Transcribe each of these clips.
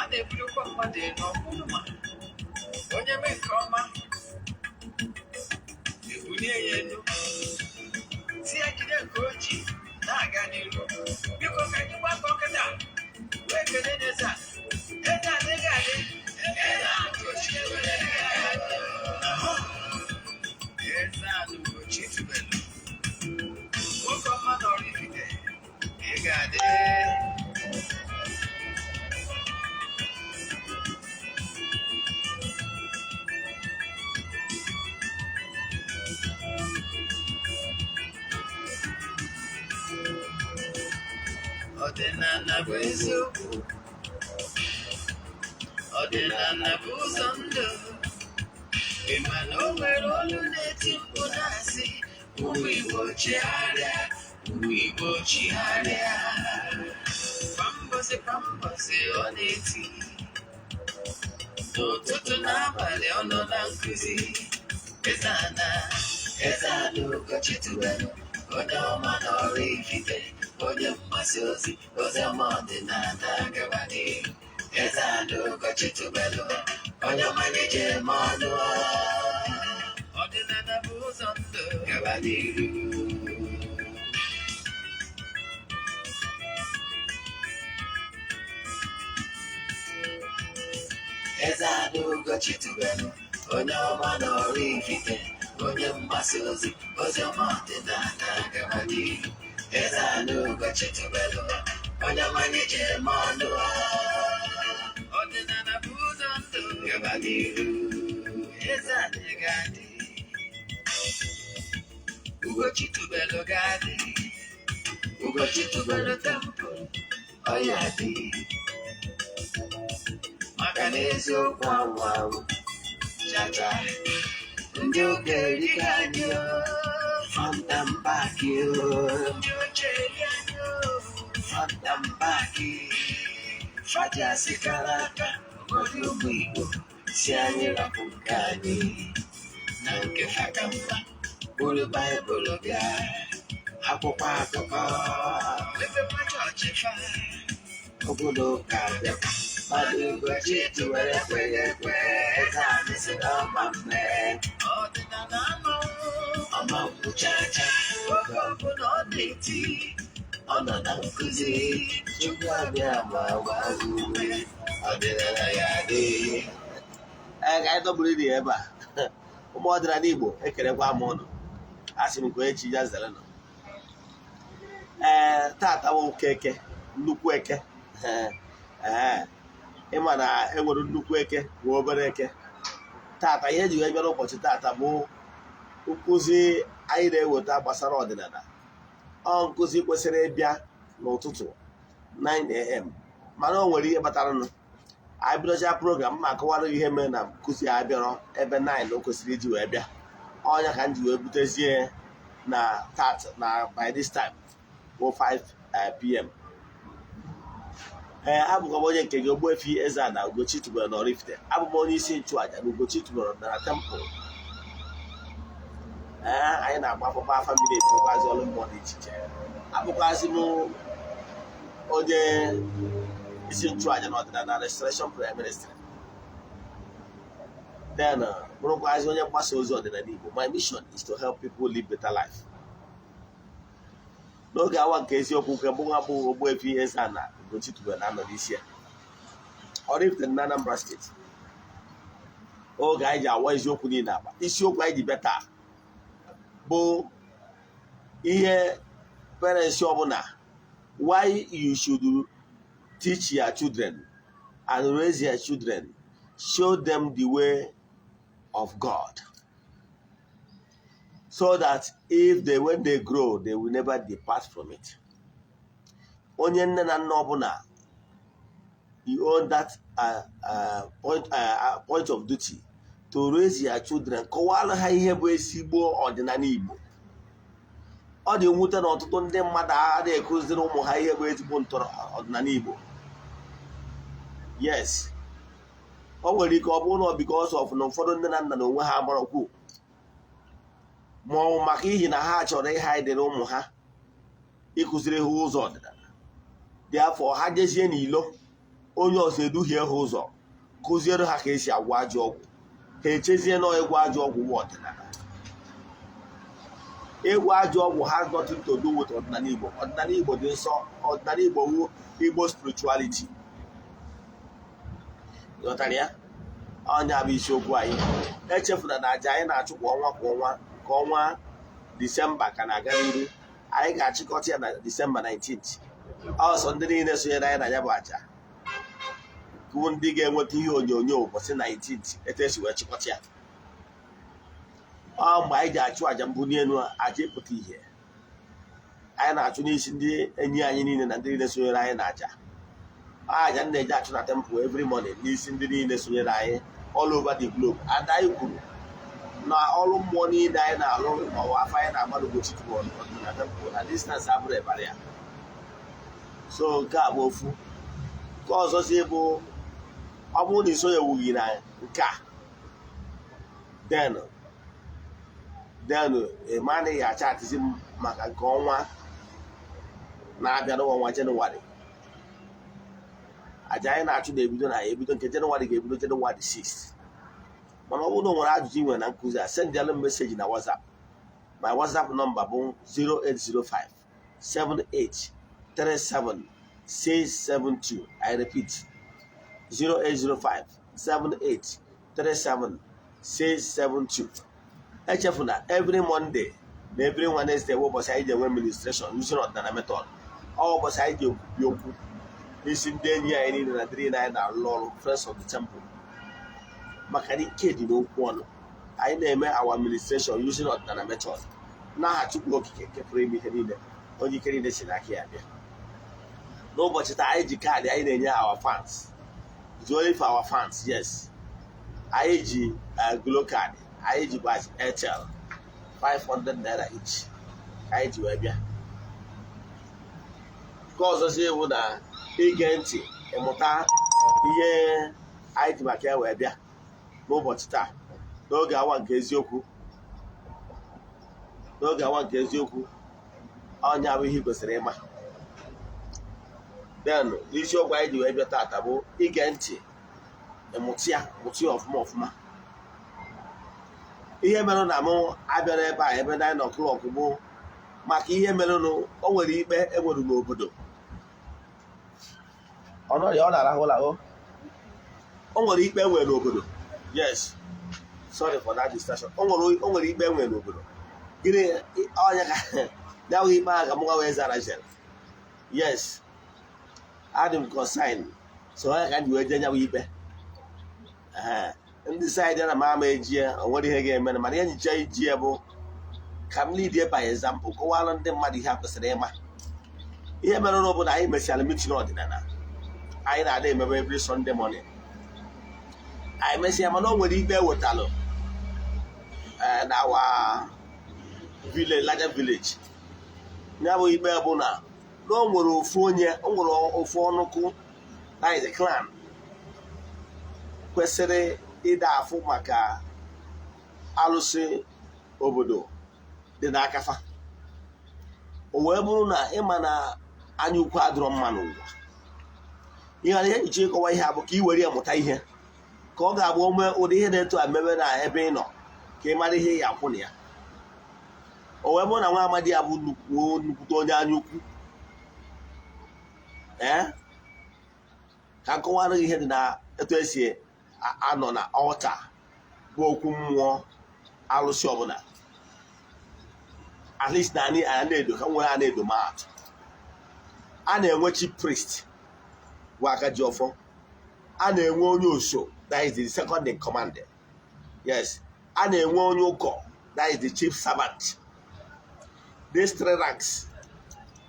Na-ebulukwa mmadụ elu ọkwụrụ ma onye mee nke ọma, ebulie ya elu, si ya jide nke o ji na-aga n'iru. Biko, ka anyị gbakọ kịta wee kelee n'eze a. Eze adịghị adị, eze Ugochi tubelu. Eze ala Ugochi tubelu, nwoke ọma na Oraifite, ị ga-adị. Ọdịnala bụ eziokwu, ọdịnala bụ ụzọ ndụ. Ị ma na o nwere olu na-eti mkpu na-asị, "Ụmụ Igbo, chigharịa, ụmụ Igbo, chigharịa." Kwa mbọsị kwa mbọsị ọ na-eti, n'ụtụtụ n'abalị ọ nọ na nkụzi. Eze ana, eze ana Ugochi tubelu, onye ọma na Oraifite, onye mgbasa ozi ozi ọma ọdịnala, gaba n'ihu. Eze ana Ugochi tubelu, onye ọma na-eji eme ọnụ. Ọdịnala bụ ụzọ ndụ, gaba n'ihu. Eze ana Ugochi tubelu, onye ọma na Oraifite, onye mgbasa ozi ozi ọma ọdịnala, gaba n'ihu. Eze ana Ugochi tubelu, onye ọma na-eji eme ọnụ. Ọdịnala bụ ụzọ ndụ, gaba n'ihu. Eze anyị ga-adị, Ugochi tubelu ga-adị, Ugochi tubelu temple ọya dị, maka na eziokwu anwụ anwụ chacha. Ndị ụka erika anyị o, front and back o. Ndị oche eri anyị o, front and back. Faji asị kara aka ụfọdụ ụmụ Igbo si anyị rapụ nke anyị na nke fa ka mma, bụrụ Baịbụl bịa, akwụkwọ akụkọ, mepekwa chọọchị fa, obodo ụka bịakwa. Mmadụ Ugochi tụwere ekweghị ekwe, eze anyị si na ọma mme. Ọdịnala amanwụ ọma nkwụchacha. Oge ọbụla ọ na-eti, ọ nọ na nkụzi. Chukwu abịa ma gbaa ume, ọdịnala ya adị. Ee, ka anyị dọburu iri ebe a. Ụmụ ọdịnala Igbo, ekerekwa m ụnụ. Asị m nke onye chi ya zere nọ. Ee, tata bụ nke eke, nnukwu eke. Ee, ịma na enwere nnukwu eke bụ obere eke. Tata, ihe eji wee bịa n'ụbọchị tata bụ nkụzi anyị na-eweta gbasara ọdịnala. Ọ nkụzi kwesịrị ịbịa n'ụtụtụ 9 a.m., mana o nwere ihe kpatara nụ anyị bidocha program ma akọwara ihe mere na nkụzi a bịarọ ebe 9 o kwesịrị iji wee bịa. Ọnya ka m ji wee butezie na tat na by this time bụ 5 p.m. Ee, abụkwa m onye nke gị, Ogbuefi Eze-Ana Ugochi tubelu na Oraifite. Abụ m onye isi nchụaja na Ugochi tubelu na temple. Ee, anyị na-agba akwụkwọ afa mmiri, etirikwazi ọrụ mmụọ dị iche iche. Abụkwazị m onye isi nchụaja na ọdịnala Restoration Prayer Ministry, then bụrụkwazị onye mgbasa ozi ọdịnala Igbo. My mission is to help people live better life. N'oge awa nke eziokwu, nke mbụ nwa bụ Ogbuefi Eze-Ana Ugochi tubelu na-anọ n'isi ya, Oraifite na Anambra Steeti, oge anyị ji awa eziokwu niile agba. Isiokwu anyị ji bịa taa bụ ihe parents ọbụla, why you should teach your children and raise your children, show them the way of God, so that if they when they grow, they will never depart from it. Onye nne na nna ọbụla, you own that point of duty to raise your children, kọwara ha ihe bụ ezigbo ọdịnala Igbo. Ọ dị mwute na ọtụtụ ndị mmadụ adịghị ekụziri ụmụ ha ihe bụ ezigbo ntọrọ ọdịnala Igbo. Yes, o nwere ike ọ bụrụ na because of na ụfọdụ nne na nna na onwe ha amarakwu, ma ọ bụ maka ihi na ha chọrọ ịha ịdịrị ụmụ ha, ịkụziri ha ụzọ ọdịnala dị afọ ha jezie n'ilo. Onye ọzọ eduhie ha ụzọ, kụziere ha ka esi agwọ ajọ ọgwụ. Ha echezie na ịgwọ ajọ ọgwụ bụ ọdịnala. Ịgwọ ajọ ọgwụ has nothing to do with ọdịnala Igbo. Ọdịnala Igbo dị nsọ. Ọdịnala Igbo wu Igbo spirituality. Ghọtara ya? Ọnya bụ isiokwu anyị. Echefuna na aja anyị na-achụ kwa ọnwa kwa ọnwa ka ọnwa Disemba ka na-aga n'iru. Anyị ga-achịkọta ya na Disemba 19th. Ọsọ ndị niile sonyere anyị na ya bụ aja bụ ndị ga-enweta ihe onyonyo ụbọchị 19th etu esi wee chịkọta ya. Ọ mgbe anyị ji achụ aja mbuli elu, aja ịpụta ihe anyị na-achụ n'isi ndị enyi anyị niile na ndị niile sonyere anyị na aja. Aja m na-eji achụ na temple every morning n'isi ndị niile sonyere anyị all over the globe. Ada anyị kwuru na ọrụ mmụọ niile anyị na-alụ n'ọwa afọ anyị na-agba n'Ugochi na temple na distance abụrụ ịbara ya. So nke a bụ ofu. Nke ọzọzi bụ, ọ bụrụ na isonyewughị na nke a, then ị anaghị achatịzi m maka nke ọnwa na-abịa n'ọnwa Jenụwarị. Aja anyị na-achụ na-ebido na ebido nke Jenụwarị ga-ebido Jenụwarị 6. Mana ọ bụrụ na o nwere ajụjụ ị nwere na nkụzi a, sendịalụ m message na WhatsApp. My WhatsApp number bụ 0805 78 37 672. I repeat, 0805 78 37 672. Echefuna, every Monday na every Wednesday bụ ụbọchị anyị ji enwe ministration using ọdịnala method. Ọ ụbọchị anyị ji ekwubi okwu n'isi ndị enyi anyị niile na ndị niile anyị na-arụ ọrụ, Friends of the Temple, maka na ike dị n'okwu ọnụ. Anyị na-eme our administration using ọdịnala method n'aha Chukwu Okike nke pụrụ ime ihe niile, onye ike niile si n'aka ya bịa. N'ụbọchị taa, anyị ji kaadị anyị na-enye our fans. It's only for our fans, yes. Anyị ji Glo card, anyị jikwa Airtel, 500 naira each ka anyị ji wee bịa. Nke ọzọzi bụ na ige ntị ịmụta ihe anyị ji maka ya wee bịa n'ụbọchị taa n'oge awa nke eziokwu. N'oge awa nke eziokwu, ọnya bụ ihe ị kwesịrị ịma. Then n'isiokwu anyị ji wee bịa taata bụ ige ntị ịmụta ya, mụta ya ọfụma ọfụma. Ihe mere na mụ abịara ebe a ebe 9 o'clock bụ maka ihe merenụ. O nwere ikpe enwere n'obodo. Ọ nọrọ, ọ na-arahụ ụra. O nwere ikpe enwere n'obodo. Yes, sorry for that distraction. O nwere ikpe enwere n'obodo. Gịnị ọnya ka ya bụ ikpe ahụ ka mụ nwa wee zara jere? Yes, adị m concerned, so onye ka m ji wee jee nyawa ikpe. Ee, ndị side na m ama eji ya, o nwere ihe ga-eme. Mana ihe nyicha iji ya bụ ka m lead by example, kọwara ndị mmadụ ihe a kwesịrị ịma. Ihe mere n'obodo, anyị mesịara meeting ọdịnala anyị na-ada emebe every Sunday morning. Anyị mesịa, mana o nwere ikpe ewetalụ na our village, larger village. Ya bụ ikpe bụ na o nwere ofu onye, o nwere ofu ọnụkụ, that is the clan, kwesịrị ịda afụ maka alụsị obodo dị n'akafa. O wee bụrụ na ịma na anya ukwu adịrọ mma n'ụwa. Ihe na ihe nyicha ịkọwa ihe a bụ ka ị were ya mụta ihe, ka ọ ga-abụ ome ụdị ihe na-eto a mebe na ebe ị nọ, ka ị mara ihe ị ya akwụ na ya. O wee bụrụ na nwa amadi ya bụ nnukwu nnukwute onye anya ukwu. Ee, ka nkọwara gị ihe dị na etu esi anọ na altar bụ okwu mmụọ alụsị ọbụla, at least na anyị na-edo ka nwere a na-edo maatụ. A na-enwe chief priest bụ aka ji ọfọ. A na-enwe onye oso, that is the second in command. Yes, a na-enwe onye ụkọ, that is the chief servant. These three ranks,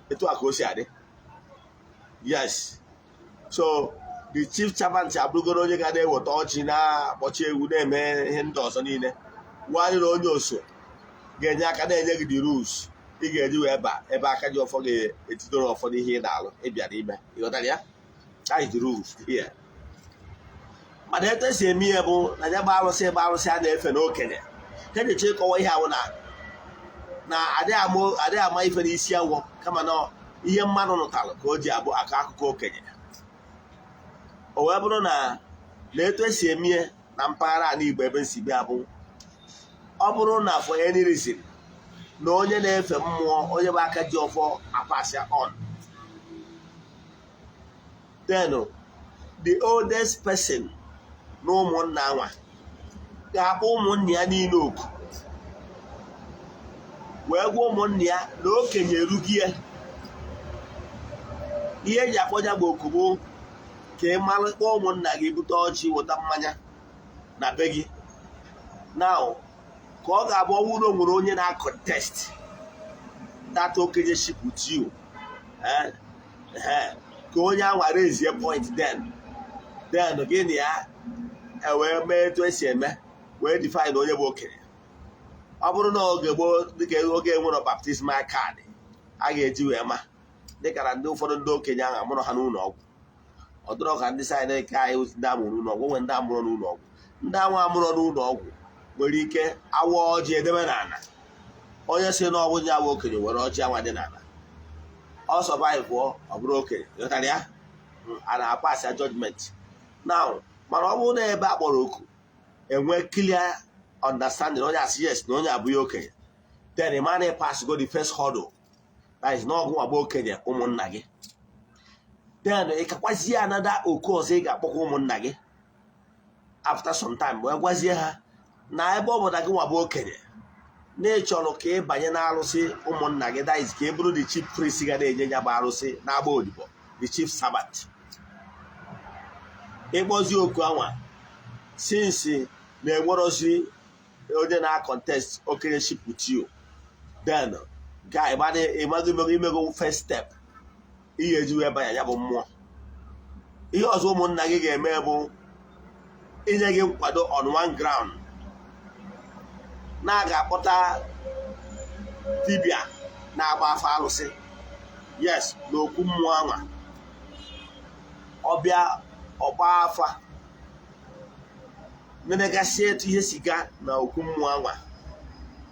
etu a ka o si adị. Yes, so the chief servant abụrụgoro onye ga na-eweta ọchị, na-akpọchi egwu, na-eme ihe ndị ọzọ niile. Nwaanyị na onye oso ga-enye aka na-enye gị the rules ị ga-eji wee ba ebe aka ji ọfọ ga-etidoro ọfọ n'ihe ị na-alụ ịbịa n'ime. Ịghọtara ya? That is the rules here. Mana etu esi eme ihe bụ na ya bụ arụsị, ebe arụsị a na-efe n'okenye ka eji ịkọwa ihe ahụ na adịghị ama ife n'isi awọ, kama na ihe mmadụ nụtalụ ka o ji abụ akọ akụkọ okenye. O wee bụrụ na etu esi emie na mpaghara ala Igbo ebe nsi bịa bụ, ọ bụrụ na for any reason na onye na-efe mmụọ, onye bụ aka ji ọfọ, apassia on, then the oldest person na ụmụnna anwa ga-akpọ ụmụnne ya niile oku, wee gwa ụmụnne ya na okenye erughị ya. Ihe eji akpọ ya bụ oku bụ ka ị mara kpọọ ụmụnna gị, bute ọjị, weta mmanya na be gị. Now, ka ọ ga-abụ ọnwụ na o nwere onye na-contest that okenyeship with you, ka onye anwa raise point, then gịnị ya ewee mee etu esi eme wee define onye bụ okenye. Ọ bụrụ na oge gboo, dịka oge enwere baptismal card a ga-eji wee ma, dịka na ndị ụfọdụ ndị okenye ahụ amụrụ ha n'ụlọ ọgwụ, ọ dịrọ ka ndị sayị nke anyị, ndị amụrụ n'ụlọ ọgwụ. Nwere ndị amụrụ n'ụlọ ọgwụ. Ndị anwa amụrụ n'ụlọ ọgwụ nwere ike awa ọjị edebe n'ala, onye si na ọbụ ya bụ okenye were ọjị anwa dị n'ala, ọ survive pụọ, ọ bụrụ okenye. Ghọtara ya? A na-apasị judgment now. Mana ọ bụrụ na ebe a kpọrọ oku enwe clear understanding, onye asị yes, na onye abụghị okenye, then ị ma na pass go the first hurdle, that is na ọgụ agba okenye ụmụnna gị. Then ị kakwazie another oku ọzọ ị ga-akpọkwa ụmụnna gị after some time, wee gwazie ha na ebe ọ bụ na gị nwa bụ okenye, na ị chọrọ ka ị banye n'arụsị ụmụnna gị, that is ka ị bụrụ the chief priest ga na-enye ya bụ arụsị na-agba odibo, the chief servant. Ịkpọzi oku anwa, since na-enwerozi onye na-contest okenyeship with you, then ga ịmago imego first step ihe eji wee banye ya bụ mmụọ. Ihe ọzọ ụmụnna gị ga-eme bụ inye gị nkwado on one ground, na a ga-akpọta dibịa na-agba afa arụsị, yes, n'okwu mmụọ anwa. Ọbịa ọgba afa, nenegasị etu ihe si gaa na okwu mmụọ anwa,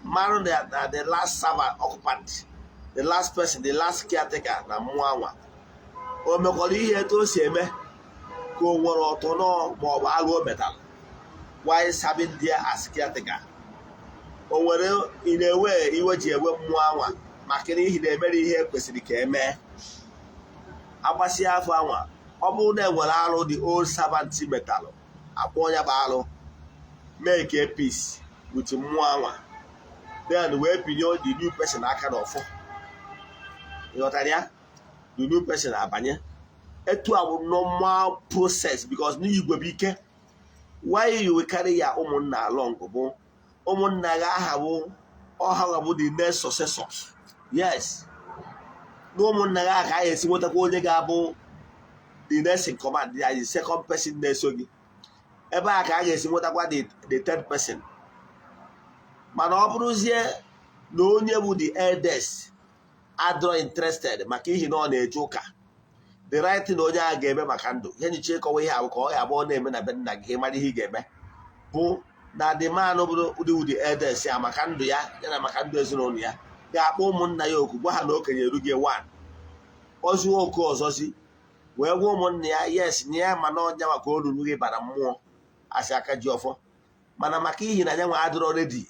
mmarụ na the last servant occupant, the last person, the last caretaker na mmụọ anwa, o mekwara ihe etu o si eme, ka o nwere ọtọ nọ ma ọ bụ arụ o metara while serving there as caretaker, o nwere ị na-ewe iwe ji ewe mmụọ anwa, maka na ihi na-emere ihe kwesịrị ka emee. Agbasịa afọ anwa, ọ bụrụ na enwere arụ the old servant metalụ, akpọ ya bụ arụ, make a peace with mmụọ anwa, then wee pinye the new person aka n'ọfọ. Ịghọtara ya? The new person abanye. Etu a bụ normal process, because n'igwe bụ ike. Why you will carry ya ụmụnna along bụ ụmụnna gị aha bụ ọha bụ the next successors, yes, na ụmụnna gị aha ka a ga-esi nwetakwa onye ga-abụ the next in command, the second person na-eso gị. Ebe a ka a ga-esi nwetakwa the third person. Mana ọ bụrụzie na onye bụ the eldest adịrọ interested, maka ihi na ọ na-eje ụka, the right thing onye a ga-eme maka ndụ ihe nyicha ịkọwa ihe ahụ ka ọ ya abụọ na-eme na be nna gị, mara ihe ị ga-eme bụ na the man bụ the eldest ya, maka ndụ ya, ya na maka ndụ ezinụlọ ya, ga-akpọ ụmụnna ya oku, gwa ha na okenye erughị one ozuo oku ọzọzi, wee gwa ụmụnna ya yes, na ya mana ọnya maka o ruru gị bara mmụọ asị aka ji ọfọ, mana maka ihi na ya nwa adịrọ ready,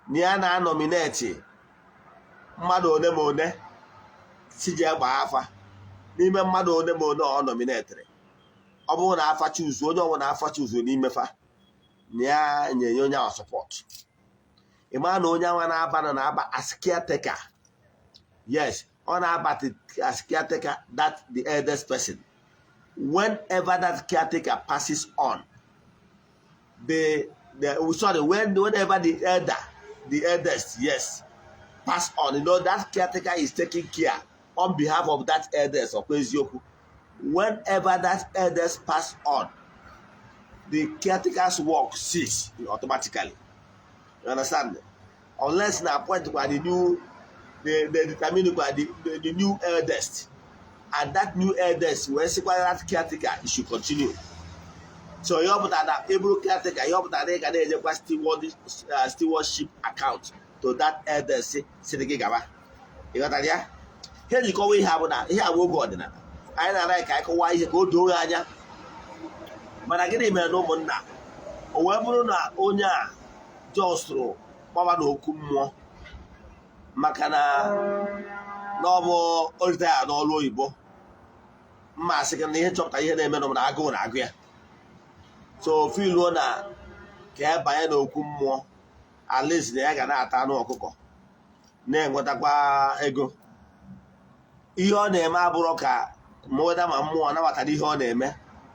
na ya na-anominate mmadụ one ma one si jee gbaa afa. N'ime mmadụ one ma one ọ nominateri, ọ bụrụ na afa chuzu onye ọbụla, afa chuzu n'ime fa, na ya nye onye ahụ support. Ị maa na onye ahụ na-aba na na-aba as caretaker, yes, ọ na-aba as caretaker that the eldest person. Whenever that caretaker passes on, the sorry, whenever the elder, the eldest, yes, pass on, that caretaker is taking care on behalf of that eldest. Ọkwa eziokwu? Whenever that eldest pass on, the caretaker's work cease automatically, you understand? Unless na appoint kwa the new, they determine kwa the new eldest, and that new eldest wee sịkwa that caretaker, it should continue. So ihe ọ pụtara na ịbụrụ caretaker, ihe ọ pụtara na ị ga na-enyekwa stewardship account to that eldest sịrị gị gaba. Ị ghọtara ya? Ihe njikọwa ihe a bụ na ihe a bụ oge ọdịnala. Anyị na-ara ka anyị kọwaa ihe ka o doo ya anya. Mana gịnị mere na ụmụnna, o wee bụrụ na onye a jọsụrụ gbaba n'okwu mmụọ, maka na ọ bụ orite ya n'ọrụ oyibo, mma asị gị na ihe chọpụtara ihe na-eme na agụụ na-agụ ya. So filuo na ka ya banye n'okwu mmụọ, at least na ya ga na-ata anụ ọkụkọ, na-enwetakwa ego. Ihe ọ na-eme abụrụ ka mweda ma mmụọ anabatara ihe ọ na-eme,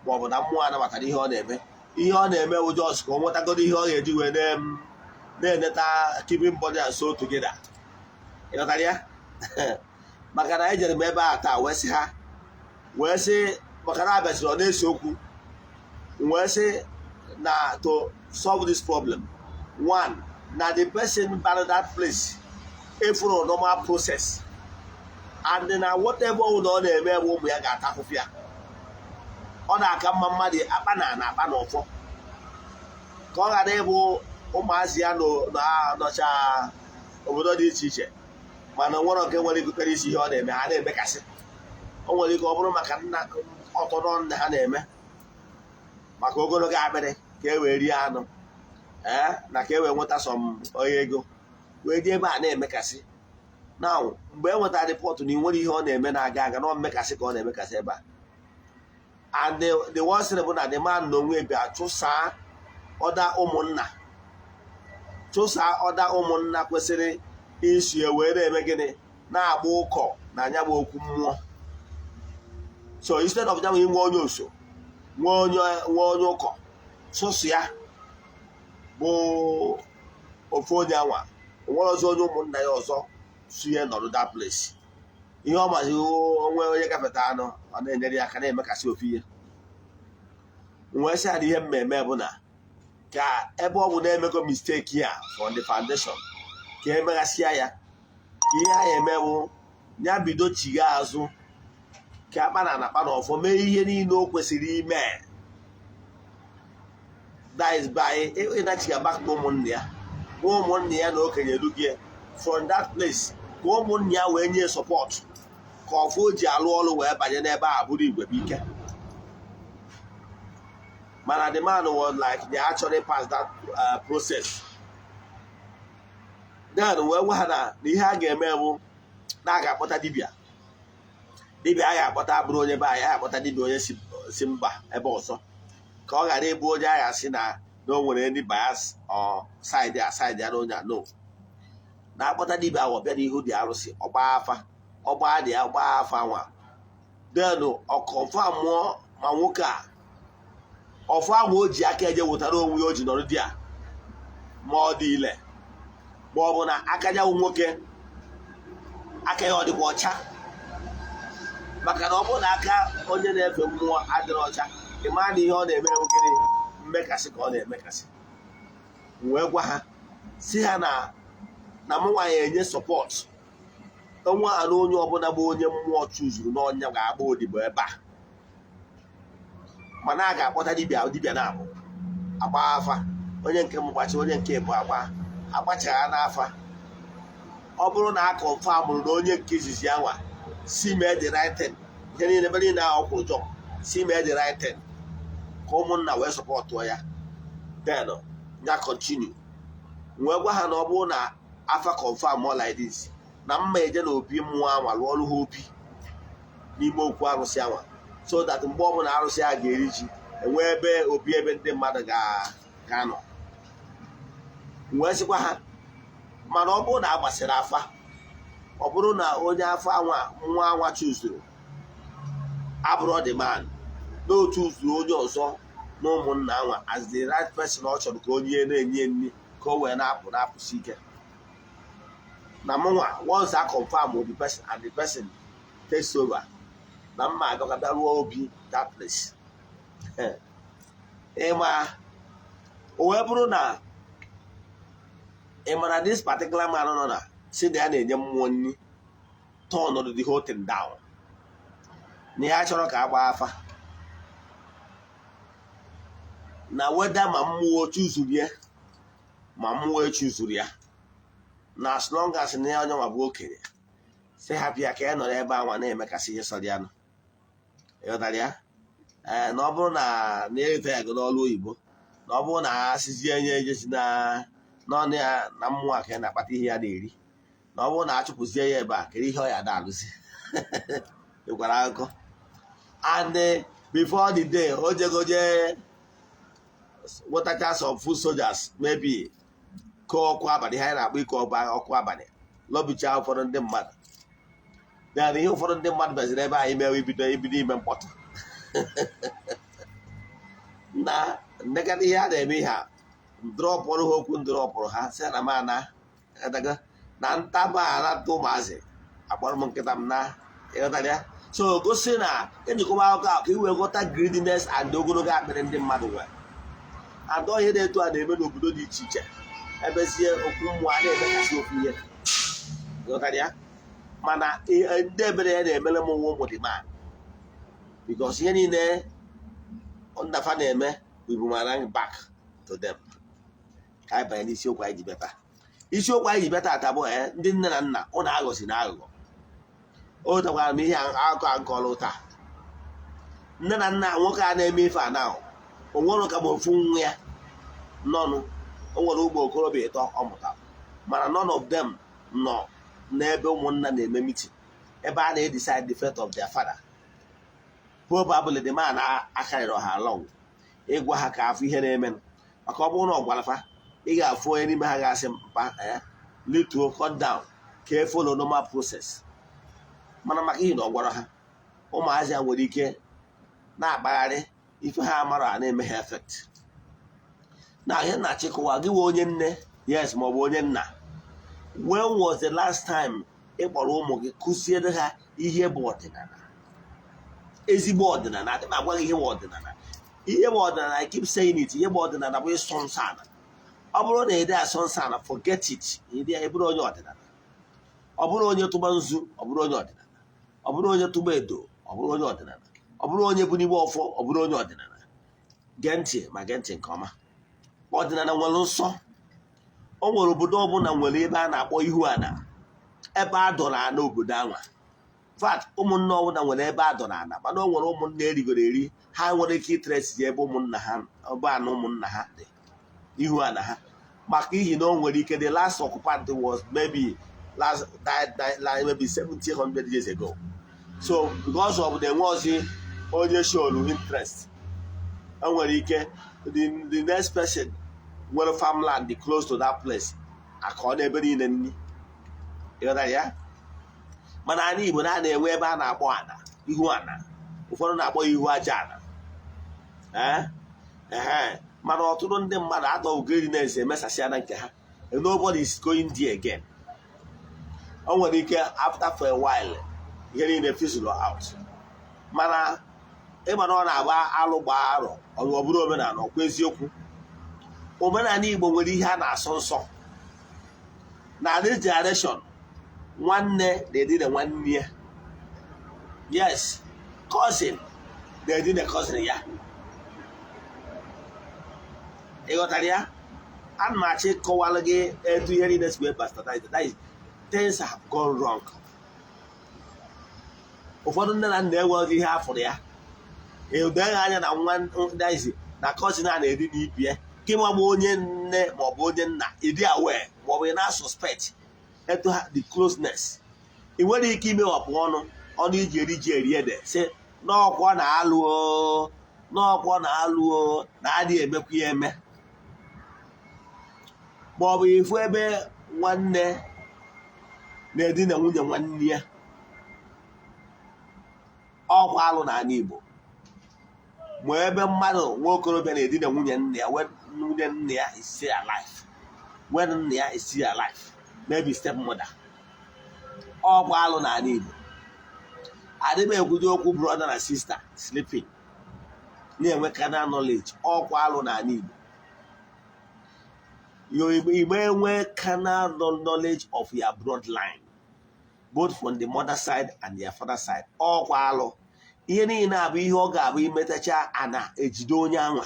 ma ọ bụ na mmụọ anabatara ihe ọ na-eme. Ihe ọ na-eme bụ just ka o nwetagoro ihe ọ ga-eji wee na-eneta, keeping body and soul together. Ịghọtara ya? Maka na ejere m ebe a taa wee sị ha, wee sị, maka na abịasịrị ọ na-ese okwu, wee sị na to solve this problem, one, na the person bara that place efuru normal process, and na whatever ụlọ ọ na-eme bụ ụmụ ya ga-ata afụfụ ya. Ọ na-aka mma mmadụ akpa na akpa na ọfọ, ka ọ ghara ịbụ ụmụazị ya nọcha obodo dị iche iche, mana o nwere nke nwere ikikere isi ihe ọ na-eme ha na-emekasị. O nwere ike ọ bụrụ maka nna ọtọnọ nna ha na-eme maka ogologo akpịrị, ka e wee rie anụ, ee, na ka e wee nweta some onye ego wee dị ebe a na-emekasị. Na mgbe e nwetara report na ị nwere ihe ọ na-eme na-aga aga na mmekasị ka ọ na-emekasị ebe a. And the worst thing bụ na the man na onwe bịa chụsaa ọda ụmụnna, chụsaa ọda ụmụnna kwesịrị isi wee na-eme gịnị, na-agba ụkọ na anya bụ okwu mmụọ. So instead of ya inwe onye oso, nwee onye ụkọ, sụsụ ya bụ ofu onye anwa, onwere ọzọ onye ụmụnna ya ọzọ su ya nọrọ that place. Ihe ọ mazi, onwe onye gafeta anụ, ọ na-enyere ya aka na-emekasị ofu ihe. Wee sị ya na ihe mmemme bụ na ka ebe ọ bụ na-emego mistake ya from the foundation, ka emeghasịa ya, ka ihe a eme bụ ya bido chigha azụ, ka akpa na akpa na ọfọ mee ihe niile o kwesịrị ime. That is by ịnachiga back to ụmụnne ya, gwa ụmụnne ya na okenye rugie from that place, ka ụmụnne ya wee nye support, ka ọfọ o ji alụ ọrụ wee banye n'ebe a bụrụ igwe bụ ike. Mana the man was like they actually passed that process. Then wee gwa ha na ihe a ga-eme bụ na a ga-akpọta dibịa. Dibịa a ga-akpọta abụrụ onye be anyị, a ga-akpọta dibịa onye si mba ebe ọzọ, ka ọ ghara ịbụ onye agha sị na o nwere ndị bias or side a side ya na onye a no na-akpọta. Dibịa ahụ bịa n'ihu dị arụsị, ọgba afa, ọgba dị ya, gbaa afa nwa, then ọ confirm mụọ ma nwoke a ọfụ ahụ o ji aka eje wetara onwe ya o ji nọrọ di ya, ma ọ dị ile, ma ọ bụ na aka ya wụ nwoke, aka ya ọ dịkwa ọcha. Maka na ọ bụrụ na aka onye na-efe mmụọ adịrị ọcha, ị maa na ihe ọ na-eme nwekere mmekasị ka ọ na-emekasị. Wee gwa ha si ha na mụ nwaanyị enye support onwe ha na onye ọbụla bụ onye mmụọ chụzuru n'ọnya ga-agba odibo ebe a, mana a ga-akpọta dibịa. Dibịa na-abụ agba afa, onye nke mgbachi, onye nke bụ agba agbachagha n'afa. Ọ bụrụ na a confirmụrụ na onye nke izizi anwa si mee the right thing, ihe niile ebe niile ahụ kwụrụ jọ, si mee the right thing, ka ụmụnna wee supportụọ ya, then ya continue. Wee gwa ha na ọ bụrụ na afa confirm more like this, na mma eje na obi mmụọ anwa lụọ ọrụ ha obi n'ime okwu arụsị anwa, so that mgbe ọbụla arụsị a ga-eri ji, enwee ebe obi ebe ndị mmadụ ga-anọ. Wee sịkwa ha, mana ọ bụrụ na a gbasịrị afa, ọ bụrụ na onye afa anwa nwa anwa chuzuru abụrụ the man, n'otu zuru onye ọzọ na ụmụnna anwa as the right person ọ chọrọ ka onye na-enye nri, ka o wee na-apụ na-apụsi ike, na mụnwa, once I confirm with the person and the person takes over, na mma abịakwa bịa rụọ obi that place. Ịma o wee bụrụ na ị mara this particular man nọ na si na ya na-enye mmụọ nri, turn the whole thing down, na ya chọrọ ka a gbaa afa na weda ma mmụọ chuzuru ya ma mmụọ echuzuru ya, na as long as na ya onye nwa bụ okenye, si hapụ ya ka ya nọrọ ebe anwa na-emekasị ihe sọrọ ya nụ. Ịghọtara ya? Ee, na ọ bụrụ na ereta ya go n'ọrụ oyibo, na ọ bụrụ na asịzie nye ejesi na n'ọnụ ya na mmụọ ka ya na-akpata ihe ya na-eri, na ọ bụrụ na achụpụzie ya ebe a, kedu ihe ọ ya da-alụzi? Ịkwara akụkọ. And before the day o jegoje nwetacha some foot soldiers, maybe kụọ ọkụ abalị, ha na-akpọ ike ọba ọkụ abalị, lọbicha ụfọdụ ndị mmadụ. Then ihe ụfọdụ ndị mmadụ bịaziri ebe anyị mewe ibido ime mkpọtụ na ndekọta ihe a na-eme. Ihe a dropụrụ ha okwu, dropụrụ ha sị na m ana na ntaba anata ụmụazị akpọrọ m nkịta m na. Ịghọtara ya? So gosi na ejikọba akụkọ a ka i wee ghọta greediness and ogologo akpịrị ndị mmadụ nwere. Adọ ihe na-etu a na-eme n'obodo dị iche iche, ebezie okwu mmụọ a na-emekasị okwu ihe. Ịghọtara ya? Mana ndị ebere ya na-emere m nwa ụmụ dị man, because ihe niile ndafa na-eme, we boomerang back to them. Ka anyị banye n'isiokwu anyị ji bịa taa. Isiokwu anyị ji bịa taata bụ ndị nne na nna, ụnụ aghọzi na aghụghọ. O takwara m ihe akụkọ a nkọrọ taa. Nne na nna, nwoke a na-eme ife a na o nwere ka ma ofu nwa ya nọnụ. O nwere ụmụ okorobịa ịtọ ọ mụtara, mana none of them nọ n'ebe ụmụnna na-eme meeting, ebe a na-decide the fate of their father. Probably the man akarịrị ha along ịgwa ha ka afọ ihe na-eme, maka ọ bụrụ na ọ gwara fa, ị ga-afụ onye n'ime ha ga-asị mpa lituo, cut down, ka e follow normal process. Mana maka ihe na ọ gwara ha, ụmụazị a nwere ike na-akpagharị ife ha amara a na-eme ha effect. Na ihe na-achịkọwa gị wee onye nne, yes, ma ọ bụ onye nna, when was the last time ị kpọrọ ụmụ gị kụziere ha ihe bụ ọdịnala, ezigbo ọdịnala? Adị m agwa gị ihe bụ ọdịnala. Ihe bụ ọdịnala, I keep saying it, ihe bụ ọdịnala bụ ịsọ nsọ ala. Ọ bụrụ na ede asọ nsọ ala, forget it. Ịdị ya bụrụ onye ọdịnala. Ọ bụrụ onye tụba nzu, ọ bụrụ onye ọdịnala. Ọ bụrụ onye tụba edo, ọ bụrụ onye ọdịnala. Ọ bụrụ onye bụ n'igbe ọfọ, ọ bụrụ onye ọdịnala. Gee ntị, ma gee ntị nke ọma. Ọdịnala nwere nsọ. O nwere obodo ọbụla nwere ebe a na-akpọ ihu ana, ebe a dọrọ ana obodo anwa. Fact, ụmụnne ọbụla nwere ebe a dọrọ ana, mana o nwere ụmụnne erigoro eri, ha nwere ike itracesi ebe ụmụnna ha, ebe ana ụmụnna ha dị, ihu ana ha, maka ihi na o nwere ike the last occupant was maybe last died like maybe 1700 years ago. So because of the enweghịzi onye showru interest, o nwere ike the next person nwere farmland dị close to that place akọ n'ebe niile nni. Ịghọtara ya? Mana ala Igbo na na-enwe ebe a na-akpọ ana, ihu ana. Ụfọdụ na-akpọ ya ihu aja ana. Ee ehe, mana ọtụtụ ndị mmadụ atọ greediness emesasịa na nke ha. Nobody is going there again. O nwere ike after for a while, ihe niile fizzle out. Mana ịma na ọ na-agba alụ gbaa arọ, ọ bụrụ omenala. Ọkwa eziokwu, omenala Igbo nwere ihe a na-asọ nsọ. Na this generation, nwanne na-edina nwanne ya, yes, cousin na-edina cousin ya. Ị ghọtara ya? Ana m achọ ịkọwalụ gị etu ihe niile si wee bastardize. That is, things have gone wrong. Ụfọdụ nne na nna enweghị ihe afụrụ ya edoghị anya na nwa ndazi na cousin a na-eri n'ibi ya. Gị ma bụ onye nne maọbụ onye nna, ịdị aware maọbụ ị na-suspect etu ha the closeness, ị nwere ike imewapụ ọnụ ọnụ iji eri ji eri ede, sị n'ọkwọ na-alụ o, n'ọkwọ na-alụ o, na adịghị emekwa ya eme. Maọbụ ifu ebe nwanne na-edina nwunye nwanne ya, ọkwa alụ n'ala Igbo. Ma ebe mmadụ, nwa okorobịa, na-edina nwunye nna ya when nwunye nna ya is still alive, when nna ya is still alive, maybe stepmother, ọkwa alụ n'ala Igbo. Adị m ekwudo okwu brother na sister sleeping na-enwe carnal knowledge, ọkwa alụ n'ala Igbo. Igbo enwe carnal knowledge of your bloodline, both from the mother side and their father side, ọkwa alụ. Ihe niile abụ ihe ọ ga-abụ imetacha ana ejide onye anwa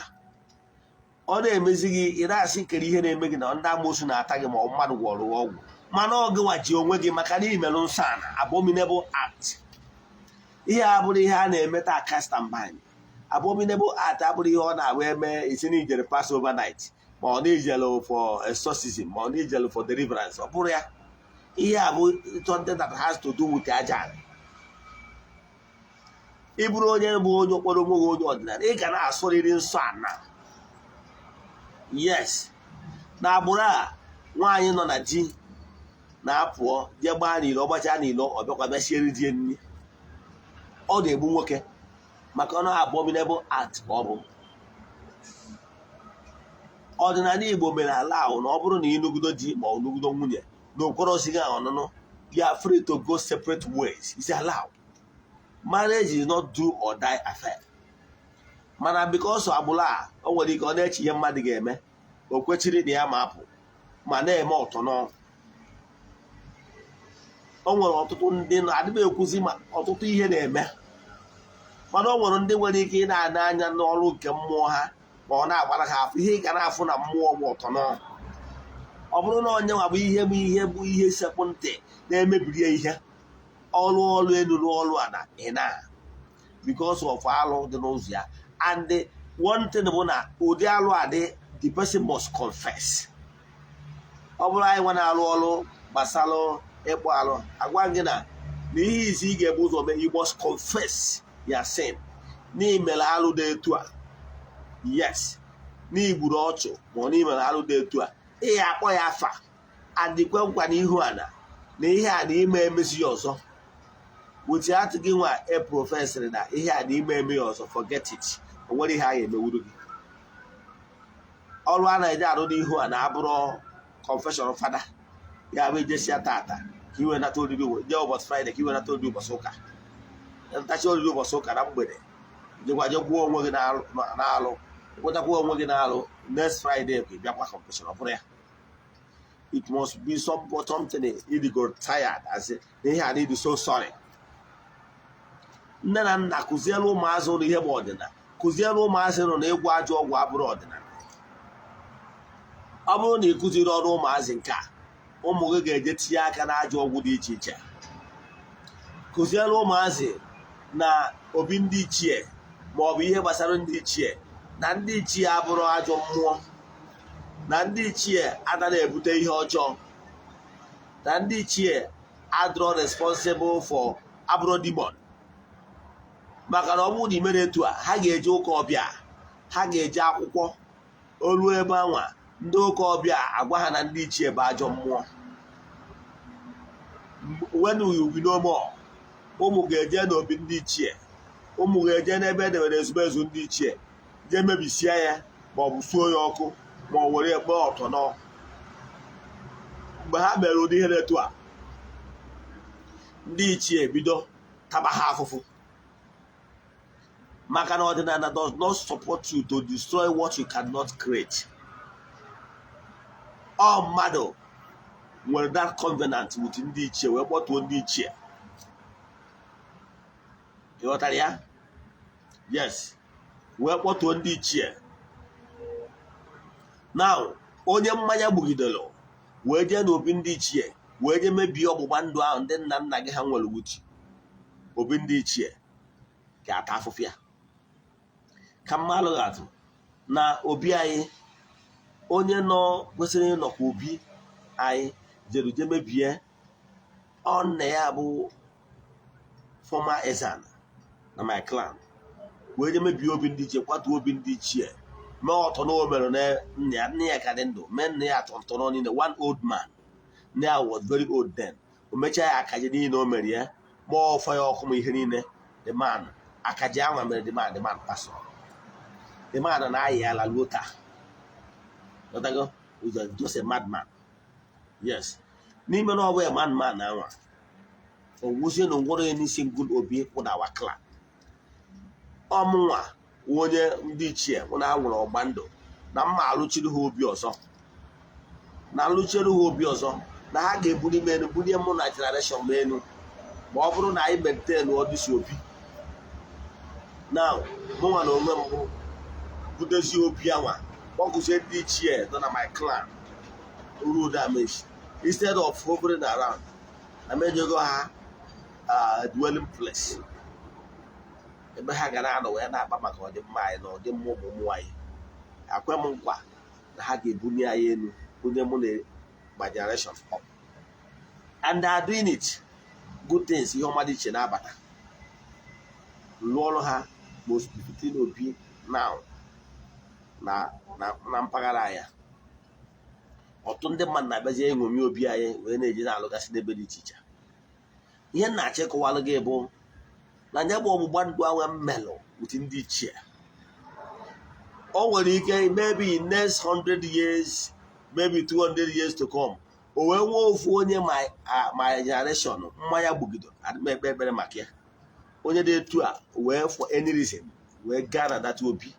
ọ na-emezi gị. Ị na-asị kere ihe na-eme gị na ndị amoosu na-ata gị, ma ọ mmadụ gwọrọ ọgwụ, mana ọ gịnwa ji onwe gị, maka na imerụ nsọ ana, abominable act. Ihe a bụrụ ihe a na-eme taa, cast and bind abominable act abụrụ ihe ọ na-abụ eme isi na ijere pass overnight, ma ọ na-ijelu for exorcism, ma ọ na-ijelu for deliverance. Ọ bụrụ ya, ihe a bụ something that has to do with aja. Ị bụrụ onye bụ onye okporo onwe gị, onye ọdịnala, ị ga na-asụrịrị nsọ ana. Yes, na agbụrụ a, nwaanyị nọ na di na-apụọ jee gbaa n'ilo, ọ gbachaa n'ilo, ọ bịakwa bịa siere di nri, ọ na-egbu nwoke, maka ọ na abominable act ka ọ bụ. Ọdịnala Igbo mere ala ahụ na ọ bụrụ na ịnụgido di ma ọ nụgido nwunye na okworosighị gị ọnụnụ, you are free to go separate ways. It's allowed. Marriage is not do or die affair. Mana because agbụrụ a, o nwere ike ọ na-eche ihe mmadụ ga-eme, o kwechiri na ya ma apụ ma na-eme ọtọ. O nwere ọtụtụ ndị adịm ekwuzi ma ọtụtụ ihe na-eme, mana o nwere ndị nwere ike ị na-ana anya n'ọrụ nke mmụọ ha, ma ọ na-agbara ha afọ ihe ị ga na-afụ na mmụọ bụ ọtọ. Ọ bụrụ na onye nwa bụ ihe bụ ihe bụ ihe sekpụ ntị na-emebiri ya ihe, ọrụ ọrụ elu n'ọrụ ana ị na because of alụ dị n'ụzọ ya. And the one thing bụ na ụdị alụ adị, the person must confess. Ọ bụrụ anyị nwa na-arụ ọrụ gbasara ịkpụ alụ, agwa gị na na ihe isi ị ga-ebu ụzọ mee, you must confess your sin n'imere alụ dị etu a. Yes, n'igburu ọchụ, ma ọ n'imere alụ dị etu a, ị ya akpọ ya afa, adịkwe nkwa n'ihu ana na ihe a na ime emezi ya ọzọ. Without gị nwa e professịrị na ihe a na ime eme ya ọzọ, forget it, o nwere ihe a ga-emewuru gị. Ọrụ a na-eje arụ n'ihu a na-abụrụ confession fada ya bụ ijesia tata ka iwe nata oriri, jee ụbọchị Friday ka iwe nata oriri, ụbọchị ụka ntachi oriri, ụbọchị ụka na mgbede jekwa je gwuo onwe gị n'alụ, kwetakwa onwe gị n'alụ, next Friday ka ị bịakwa confession. Ọ bụrụ ya, it must be something ịdịgo tired as na ihe a need so sorry. Nne na nna, kụziere ụmụazị ụlọ ihe bụ ọdịnala. Kụziere ụmụazị nọ na ịgwọ ajọ ọgwụ abụrụ ọdịnala. Ọ bụrụ na ị kụziri ọrụ ụmụazị nke a, ụmụ gị ga-eje tinye aka n'ajọ ọgwụ dị iche iche. Kụziere ụmụazị na obi ndị ichie, ma ọ bụ ihe gbasara ndị ichie, na ndị ichie abụrụ ajọ mmụọ, na ndị ichie anaghị ebute ihe ọjọọ, na ndị ichie adịrọ responsible for, abụrụ demon. Maka na ọ bụrụ na i mere etu a, ha ga-eje ụka ọbịa, ha ga-eje akwụkwọ olu ebe anwa, ndị ụka ọbịa agwa ha na ndị ichie bụ ajọ mmụọ. When you be no more, ụmụ ga-eje n'obi ndị ichie, ụmụ ga-eje n'ebe edewere ezumezu ndị ichie, jee mebisie ya, ma ọ bụ suo ya ọkụ, ma ọ were kpee ọtọnọ. Mgbe ha mere ụdị ihe etu a, ndị ichie bido taba ha afụfụ, maka na ọdịnala does not support you to destroy what you cannot create. Ọ mmadụ nwere that covenant with ndị ichie wee kpọtuo ndị ichie. Ị ghọtara ya? Yes, wee kpọtuo ndị ichie. Now, onye mmanya gbugidere wee jee n'obi ndị ichie wee jee mebie ọgbụgba ndụ ahụ ndị nna nna gị ha nwere with obi ndị ichie, ga-ata afụfụ ya. Ka mmalụ atụ, na obi anyị, onye nọ kwesịrị ịnọkwa obi anyị jere je mebie, ọ nna ya bụ former Ezana na my clan, wee je mebie obi ndị ichie, kwatuo obi ndị ichie, mee ọtọ na o mere na nna ya. Nne ya ka dị ndụ, mee nna ya atọntọrọ niile. One old man, nne ya was very old then. O mechaa ya akaje niile o mere ya, ma ọfọ ya ọkụ, ma ihe niile. The man, akaje anwa mere the man pass on. The man na-ayị ala ruo taa. Ghọtago? He's just a madman. Yes, n'ime na ọ bụ a madman anwa, o wuzie na onwere onye n'isi ngụl obi kwụ na our clan. Ọmụnwa onye ndị ichie mụ na ha nwere ọgba ndụ na mma alụchiri ha obi ọzọ, na alụchiri ha obi ọzọ, na ha ga-ebuli m elu, bulie mụ na generation m elu, ma ọ bụrụ na anyị maintain ọdịsi obi. Now, mụnwa na onwe m bụ budozie obi anwa, kpọkụzie ndị ichie nọ na my clan rule damage instead of hovering around na mejego ha dwelling place. Ebe ha ga na-anọ wee na-akpa maka ọdịmma anyị na ọdịmma ụmụ ụmụ anyị. Akwe m nkwa na ha ga-ebuli anyị elu, bunye mụ na my generation up, and they are doing it. Good things, ihe ọma dị iche na-abata. Lụọ ọrụ ha most befitting obi now na mpaghara anyị. Ọtụtụ ndị mmadụ na-abịazi eṅomi obi anyị wee na-eji na-alụgasị n'ebe dị iche iche. Ihe m na-achọ ịkọwalụ gị bụ na nye bụ ọgbụgba ndụ ahụ mmelụ with ndị ichie, o nwere ike maybe in next 100 years, maybe 200 years to come, o wee nwee ofu onye my generation mmanya gbugido. Adị m ekpe ekpere maka ya. Onye dị etu a wee for any reason wee gaa na that obi,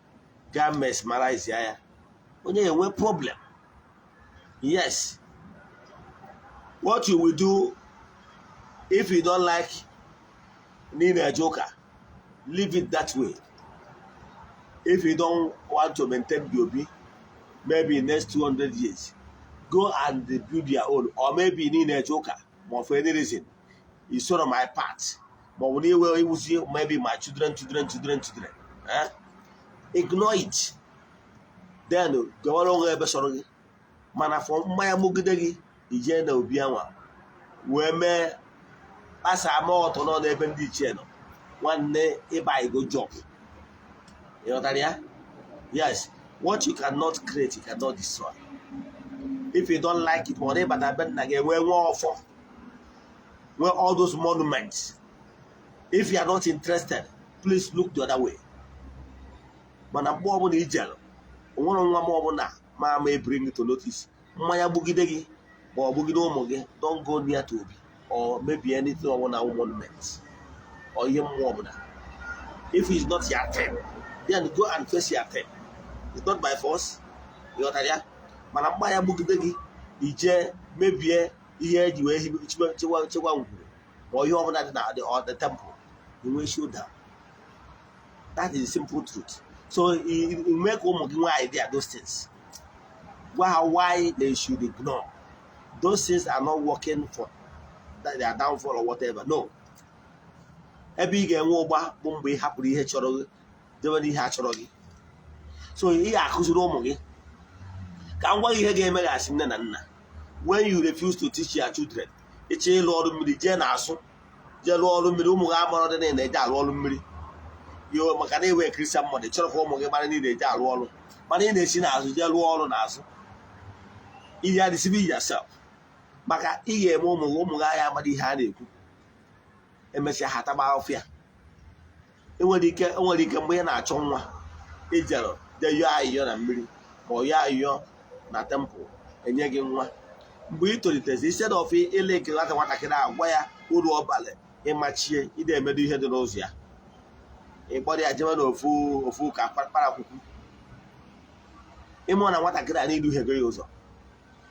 gaa mesmerize ya, onye enwe problem. Yes, what you will do if you don't like na ị na-eje ụka, leave it that way. If you don't want to maintain the obi, maybe next 200 years, go and build your own. Or maybe na ị na-eje ụka, ma for any reason you sort of my part, ma ọ bụ na iwe iwuzi, maybe my children, children, children, children, eh? Ignore it, then gawara onwe ebe sọrọ gị. Mana for mmanya mogide gị ijee na obi anwa wee mee kpasa ama ọtọ nọ n'ebe ndị ichie nọ, nwanne, ịba igo job. Ịghọtara ya? Yes, what you cannot create, you cannot destroy. If you don't like it, ma ọ na ịbata be nna gị enwee nwee ọfọ, nwee all those monuments, if you are not interested, please look the other way. Mana mgbe ọbụla ijere, onwere nwa m ọbụla ma ama bring to notice, mmanya gbugide gị ma ọ gbugide ụmụ gị, don't go near to obi or maybe anything ọbụla monument or ihe mmụọ ọbụla. If it's not your thing, then go and face your thing. It's not by force. Ịghọtara ya? Mana mmanya gbugide gị ije mebie ihe eji wee hibe chekwa chekwa ngwuru ma ihe ọbụla dị na the temple, enwe showdown. That is the simple truth. So you make ụmụ gị nwee idea those things. Gwa ha why they should ignore those things are not working for their downfall or whatever. No, ebe ị ga-enwe ụgba bụ mgbe ị hapụrụ ihe chọrọ gị debe n'ihe a chọrọ gị. So ị ga-akụziri ụmụ gị. Ka m gwa gị ihe ga-emeghasị nne na nna when you refuse to teach your children. Ịchọ ịlụ ọrụ mmiri, jee n'azụ jee lụọ ọrụ mmiri. Ụmụ gị amara dị na eje alụ ọrụ mmiri yo, maka na iwe Christian mmadụ chọrọ ka ụmụ gị mara na ị na-eje alụ ọrụ, mana ị na-esi n'azụ jee lụọ ọrụ n'azụ. You are deceiving yourself, maka ị ga-eme ụmụ gị, ụmụ gị agha amara ihe a na-ekwu. Emesịa, ha taba ọfịa. Enwere ike mgbe ị na-achọ nwa, ijere jee yọọ ayịyọ na mmiri ma ọ yọọ ayịyọ na temple, enye gị nwa. Mgbe ị tolitezi, instead of ile nke nwata nwatakịrị a, gwa ya uru ọbalị ịmachie ị na-emedo ihe dị n'ụzọ ya, ị kpọrọ ya jebe n'ofu ofu ụka kparakwukwu. Ịmụ na nwatakịrị a na-eduhiego ya ụzọ.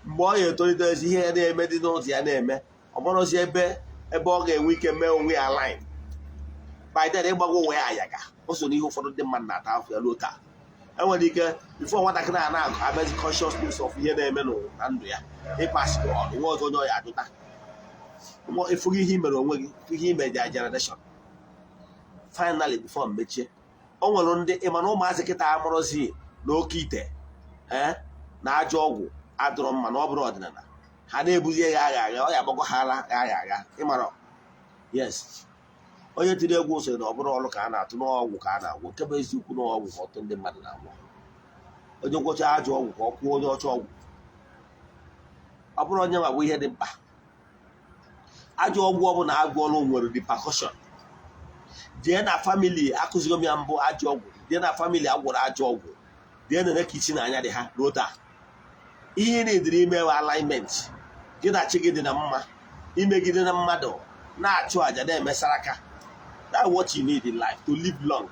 Mgbe ọ ga-etolite ezi, ihe ya na-eme dị n'ụzọ ya na-eme, ọ bụrụzi ebe ọ ga-enwe ike mee onwe ya line by then, ịgbago onwe ya ayaga. O so n'ihe ụfọdụ ndị mmadụ na-ata afọ ya ruo taa. Enwere ike before nwatakịrị a na-abịazi consciousness of ihe na-eme na ndụ ya, ịpasị ọnụ nwe ọzọ onye ọ ya ajụta. Ịfụghị ihe i mere onwe gị, ịfụ ihe ime their generation. Finally, before mechie, o nwere ndị ịma na ụmụazị kịta amụrụzi na oke ite ee na ajọ ọgwụ adụrọ mma, na ọ bụrụ ọdịnala ha na-ebuzi ya agha agha, ọ ya agbakọ ha ara agha agha. Ịmara, yes, onye tiri egwu sịrị na ọ bụrụ ọrụ ka a na-atụ n'ọgwụ ka a na-agwọ. Nke bụ eziokwu n'ọgwụ ka ọtụtụ ndị mmadụ na-agwọ. Onye gwọcha ajọ ọgwụ ka ọ kwụọ onye ọcha ọgwụ, ọ bụrụ onye nwa bụ ihe dị mkpa. Ajọ ọgwụ ọbụla agwọọlụ nwere repercussion. Jee na family akụzigo m ya mbụ, ajọ ọgwụ, jee na family agwọrọ ajọ ọgwụ, jee na ka isi na anya dị ha ruo taa. Ihe ị na-ediri ime alignment gị na chi gị dị na mma, imegide na mmadụ na-achụ àjà, na-emesara aka. That's what you need in life to live long.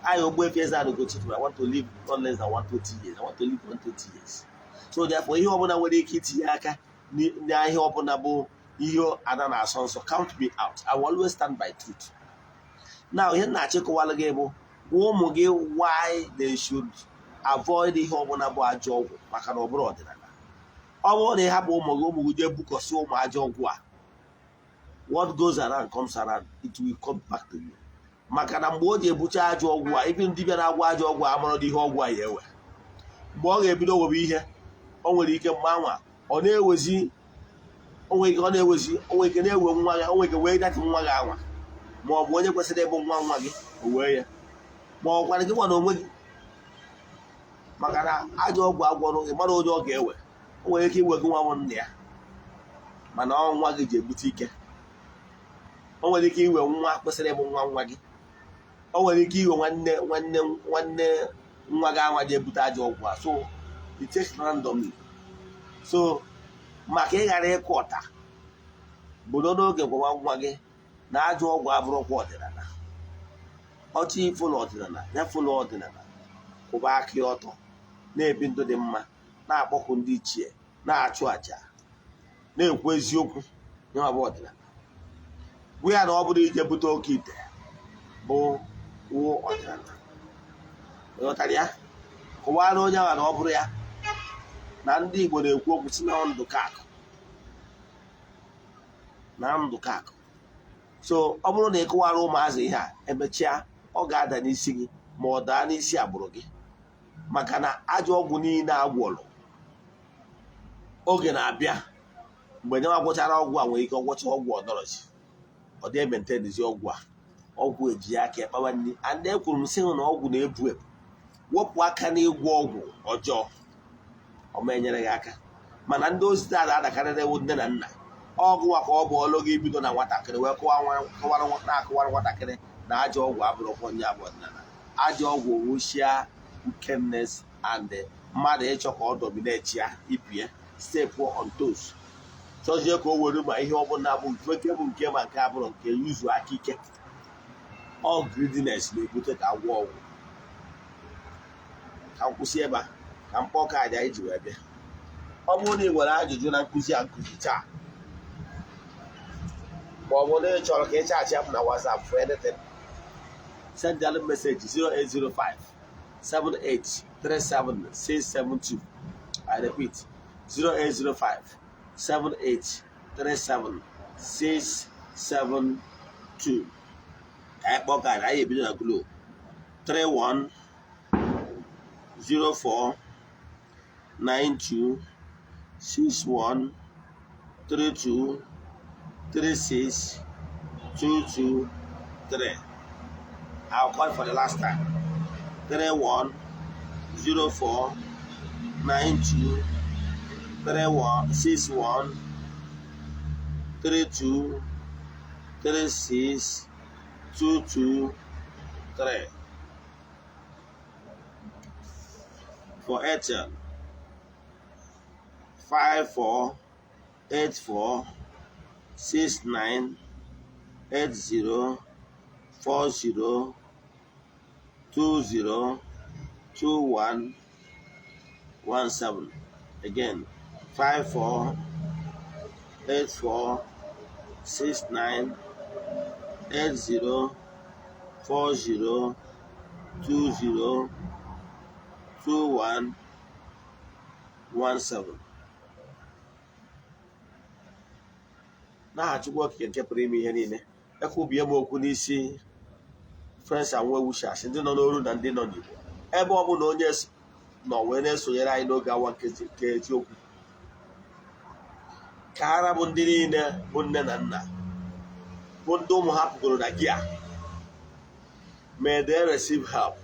I, Ogbuefi Eze-Ana Ugochi, I want to live not less than 120 years. I want to live 120 years. So therefore, ihe ọbụla nwere ike itinye aka n'ihe ọbụla bụ ihe ada na-asọ nsọ, count me out. I will always stand by truth. Now, ihe m na-achịkọwalụ gị bụ gwa ụmụ gị why they should avoid ihe ọbụla bụ ajọ ọgwụ, maka na ọ bụrụ ọdịnala. Ọ bụrụ na ị hapụ ụmụ gị, ụmụ gị jee bukọsị ụmụ ajọ ọgwụ a. What goes around comes around. It will come back to you. Maka na mgbe o ji ebucha ajọ ọgwụ a, ibi ndị bịa na-agwọ ajọ ọgwụ a amara ihe ọgwụ a ya ewe. Mgbe ọ ga-ebido webe ihe, o nwere ike mgbe anwa ọ na-ewezi, o nwere ike ọ na-ewezi, o nwere ike na-ewe nwa ya, o nwere ike wee datị nwa gị anwa, ma ọ bụ onye kwesịrị ịbụ nwa nwa gị, o wee ya, ma ọ gwara gị nwa na onwe gị. Maka na ajọ ọgwụ agwọrọ gị mara onye ọ ga-ewe, o nwere ike iwe gị nwa bụ nna ya, mana ọ nwa gị ji ebute ike. O nwere ike iwe nwa kwesịrị ịbụ nwa nwa gị. O nwere ike iwe nwanne nwanne nwanne nwa gị anwa ji ebute ajọ ọgwụ a. So it takes randomly. So maka ịghara ịkụ ọta bụdo n'oge, gwawa nwa gị na ajọ ọgwụ abụrụkwa ọdịnala. Ọchị ifụlụ ọdịnala ya, fụlụ ọdịnala, kwụba aka ya ọtọ, na-ebi ndụ dị mma, na-akpọku ndị ichie, na-achụ àjà, na-ekwu eziokwu. Ya bụ ọdịnala. Gwa ya na ọ bụrụ ije bute oke ite bụ wụ ọdịnala. Ịghọtara ya? Kụwara onye ahụ na ọ bụrụ ya na ndị Igbo na-ekwu okwu si na ndụ ka akụ, na ndụ ka akụ. So ọ bụrụ na ị kụwara ụmụazị ihe a, emechaa ọ ga-ada n'isi gị, ma ọ daa n'isi agbụrụ gị. Maka na ajọ ọgwụ niile agwọrọ, oge na-abịa mgbe nyenwa gwọchara ọgwụ a, nwere ike ọgwọcha ọgwụ ọdọrọzi, ọ dị ementenizi ọgwụ a, ọgwụ eji aka ekpawa nri. And ekwuru m sị hụ na ọgwụ na-ebu ebu. Wepụ aka n'ịgwọ ọgwụ ọjọọ, ọ ma enyere gị aka. Mana ndị ozi taa na-adakarịrị ewu nne na nna ọgwụ ka ọ bụ ọlụ gị ibido na nwatakịrị wee kọwara na-akọwara nwatakịrị na ajọ ọgwụ abụrụkwa onye abụ ọdịnala. Ajọ ọgwụ wuchia wickedness and mmadụ ịchọ ka ọ dominate ya ibie, step on toes, chọzie ka o were ma ihe ọbụla bụ nke bụ nke, ma nke abụrụ nke yuzu aka ike. All greediness na-ebute ka agwọ ọgwụ. Ka m kwụsị ebe a, ka m kpọọ kaadị anyị ji wee bịa. Ọ bụrụ na ị nwere ajụjụ na nkụzi a nkụzi taa, ma ọ bụ na ị chọrọ ka ị chat m na WhatsApp for anything, send them message 0805 7837 672. I repeat, 0805 7837 672. Ka anyị kpọọ kaadị anyị. Ebido na Glo: 31 04 92 61 32 36 22 3. I'll call for the last time: 31 04 92 31 61 32 36 22 3. For Airtel: 54 84 69 80 40 20 21 17. Again, 54 84 69 80 40 20 21 17. N'aha Chukwu Okike nke pụrụ ime ihe niile, ekwubie m okwu n'isi friends and well wishers, ndị nọ n'oru na ndị nọ n'Igbo, ebe ọ bụla onye nọ wee na-esonyere anyị n'oge awa nke eziokwu, ka ha rabụ ndị niile bụ nne na nna, bụ ndị ụmụ ha pụgoro na gia. May they receive help.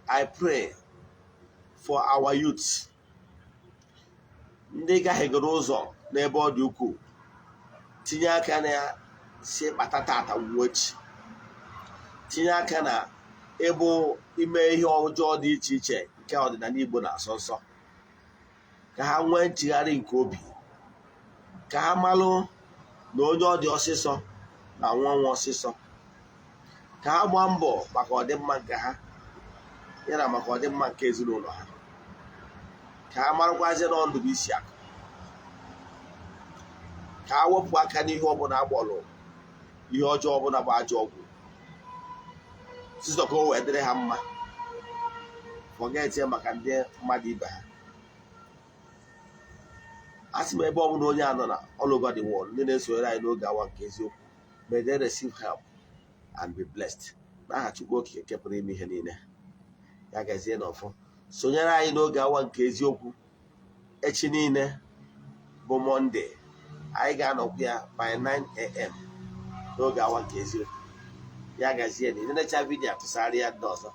I pray for our youth, ndị gaghegoro ụzọ n'ebe ọ dị ukwuu, tinye aka na ya si kpata tata wuo echi, tinye aka na ịbụ ime ihe ọjọọ dị iche iche nke ọdịnala Igbo na-asọ nsọ, ka ha nwee nchegharị nke obi, ka ha malụ na onye ọ dị ọsịsọ na nwa nwa ọsịsọ, ka ha gbaa mbọ maka ọdịmma nke ha ya na maka ọdịmma nke ezinụlọ ha, ka ha marakwazie na ndụ bụ isi akụ, ka ha wepụ aka n'ihe ọbụla agbọrọ ihe ọjọọ ọbụla bụ ajọ ọgwụ sizọ, ka o wee dịrị ha mma. Forget ya maka ndị mmadụ ibe ha. A sị m, ebe ọ bụla onye a nọ na all over the world, ndị na-esonyere anyị n'oge awa nke eziokwu, may they receive help and be blessed n'aha Chukwu Okike nke pụrụ ime ihe niile. Ya gazie n'ọfọ. Sonyere anyị n'oge awa nke eziokwu echi niile bụ Monday. Anyị ga-anọkwu ya by 9 a.m. n'oge awa nke eziokwu. Ya gazie. Na ịnenecha video, atụsara ya ndị ọzọ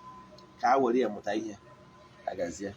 ka ha were ya mụta ihe. Ya gazie.